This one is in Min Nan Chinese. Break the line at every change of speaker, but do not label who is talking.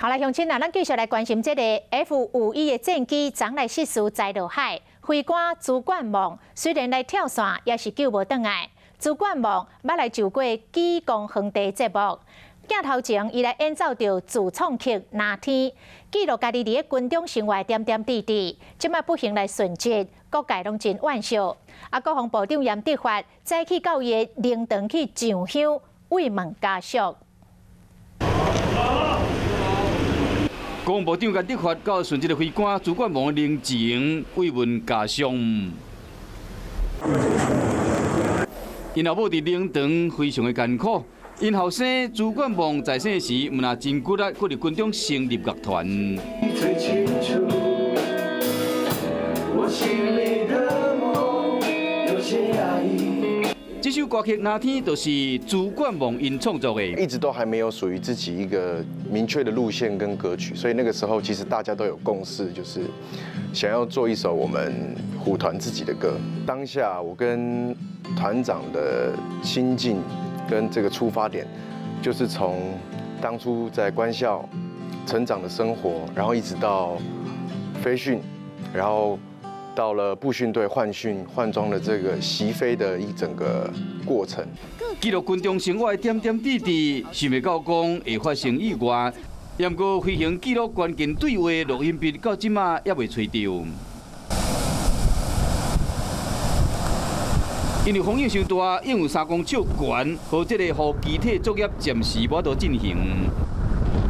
好來，鄉親啊，咱繼續來關心這个 F-51的戰機，昨來失事栽落海，飛官朱冠望雖然來跳傘，也是救無轉來。朱冠望捌來上過《舉光皇帝》節目，鏡頭前伊來演奏著自創曲《藍天》，記錄家己佇咧軍中生活點點滴滴。這擺不幸來殉職，各界攏真惋惜。啊，國防部長嚴德發早起到伊的靈堂去上香慰問家屬。
國防部長嚴德發到殉職的飛官朱冠望靈前慰問家屬。𪜶老母佇靈堂非常的艱苦，𪜶後生朱冠望在生時，毋但真骨力，閣佇軍中成立樂團。這首歌曲《藍天》就是朱冠望𪜶創作的。
一直都還沒有屬於自己一個明確的路線跟歌曲，所以那個時候其實大家都有共識，就是想要做一首我們虎團自己的歌。當下我跟團長的心境跟這個出發點，就是從當初在官校成長的生活，然後一直到飛訓，然後到了步訓隊換訓換裝的這個習飛的一整個過程。
記錄軍中生活的點點滴滴，想袂到講會發生意外。毋過飛行記錄關鍵對話錄音筆到這馬猶未揣著。因為風雨傷大，應有3公尺懸，予這个雨機體作業暫時無法度進行。